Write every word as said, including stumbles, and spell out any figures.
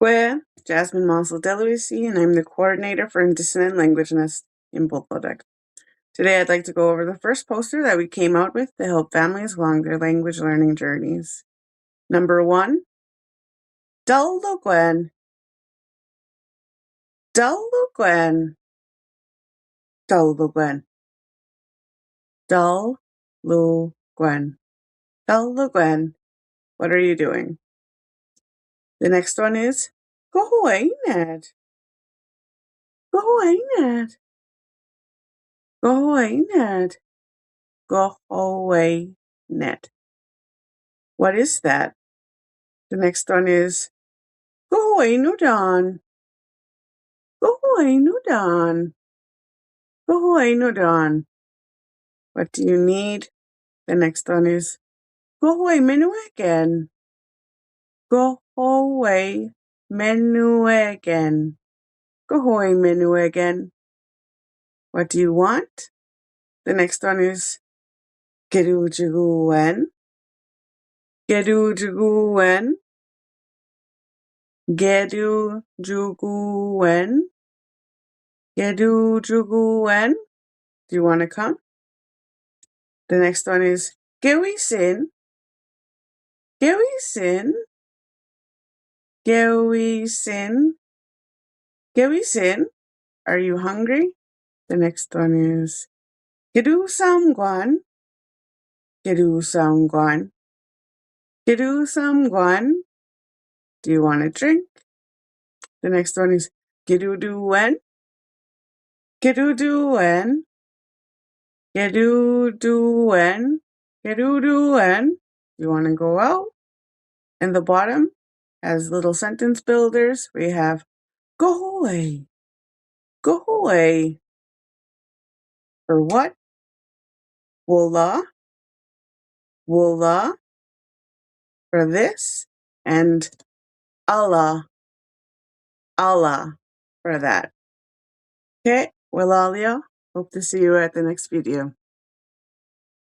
Kwe, Jasmine Monsell Deluisi, and I'm the coordinator for Indígena Language Nest in Botlodek. Today, I'd like to go over the first poster that we came out with to help families along their language learning journeys. Number one, Dal Lugwen. Dal Lugwen. Dal Lugwen. Dal Lugwen. Dal Lugwen. What are you doing? The next one is Gohuained. Gohuained. Gohuained. Gohuained. What is that? The next one is Gohuainudan. Gohuainudan. Gohuainudan. What do you need? The next one is Gohuaimenuegen. Gohuaimenuegen. Gohuaimenuegen. What do you want? The next one is Gedujuguan. Gedujuguan. Gedujuguan. Gedujuguan. Do you want to come? The next one is Gewisin. Gewisin. Gewisin. Gewisin. Are you hungry? The next one is Gedu Samguan. Gedu Samguan. Gedu Samguan. Do you want a drink? The next one is Gedu Duen. Gedu Duen. Gedu Duen. Gedu Duen. You want to go out? And the bottom has little sentence builders. We have Gohuai. Gohuai. For what? Wula. Wula. For this. And Ala. Ala. For that. Okay. Walalia. Hope to see you at the next video.